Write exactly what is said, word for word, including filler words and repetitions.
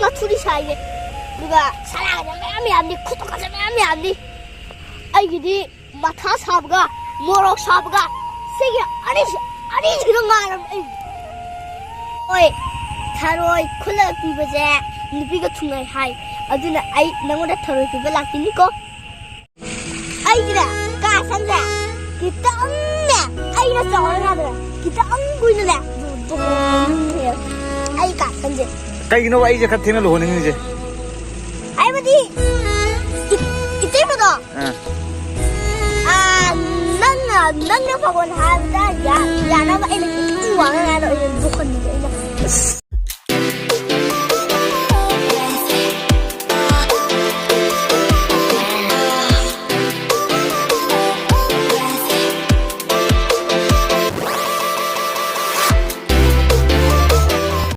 ꯃꯊꯨꯔꯤ ꯁꯥꯏꯌꯦ꯫ ꯑꯗꯨꯒ ꯁꯂꯥꯒꯁꯦ ꯃꯌꯥꯝ ꯌꯥꯝꯅꯤ, ꯈꯨꯇꯣꯛꯀꯁꯦ ꯃꯌꯥꯝ ꯌꯥꯝꯅꯤ꯫ ꯑꯩꯒꯤꯗꯤ ꯃꯊꯥ ꯁꯥꯕꯒ ꯃꯣꯔꯣꯛ ꯁꯥꯕꯒ ꯁꯤꯒꯤ ꯑꯅꯤꯁꯤ, ꯑꯅꯤꯁꯤꯒ ꯉꯥꯏꯔꯕ ꯑꯩ꯫ ꯍꯣꯏ, ꯊꯔꯣꯏ ꯈꯨꯜꯂꯒ ꯄꯤꯕꯁꯦ ꯅꯨꯄꯤꯒ ꯊꯨꯡꯅꯩ ꯍꯥꯏ꯫ ꯑꯗꯨꯅ ꯑꯩ ꯅꯪꯉꯣꯟꯗ ꯊꯔꯣꯏ ꯄꯤꯕ ꯂꯥꯛꯇꯣꯏꯅꯤꯀꯣ꯫ ꯑꯩꯁꯤꯅꯦ, ꯀꯥ ꯁꯟꯁꯦ ꯈꯤꯇꯪꯅꯦ, ꯑꯩꯅ ꯆꯥꯎꯔꯀꯥꯟꯗꯅꯦ ꯈꯤꯇꯪ ꯀꯨꯏꯅꯅꯦ, ꯑꯩ ꯀꯥ ꯁꯟꯁꯦ꯫ ꯀꯩꯒꯤꯅꯣꯕ ꯑꯩꯁꯦ ꯈꯔ ꯊꯦꯡꯅ ꯂꯨꯍꯣꯡꯅꯤꯡꯉꯤꯁꯦ? ꯍꯥꯏꯕꯗꯤ ꯏ-, ꯏꯇꯩꯃꯗꯣ, ꯑꯥ꯫ ꯑꯥ, ꯅꯪꯅ, ꯅꯪꯅ ꯐꯒꯣꯟ ꯍꯥꯏꯕꯗ ꯌꯥ-, ꯌꯥꯅꯕ ꯑꯩꯅ ꯈꯤꯇꯪ ꯋꯥꯡꯉꯀꯥꯟꯗ ꯑꯣꯏꯅ ꯂꯨꯍꯣꯡꯍꯟꯕꯤꯒꯦ ꯑꯩꯅ꯫ ꯑꯁ,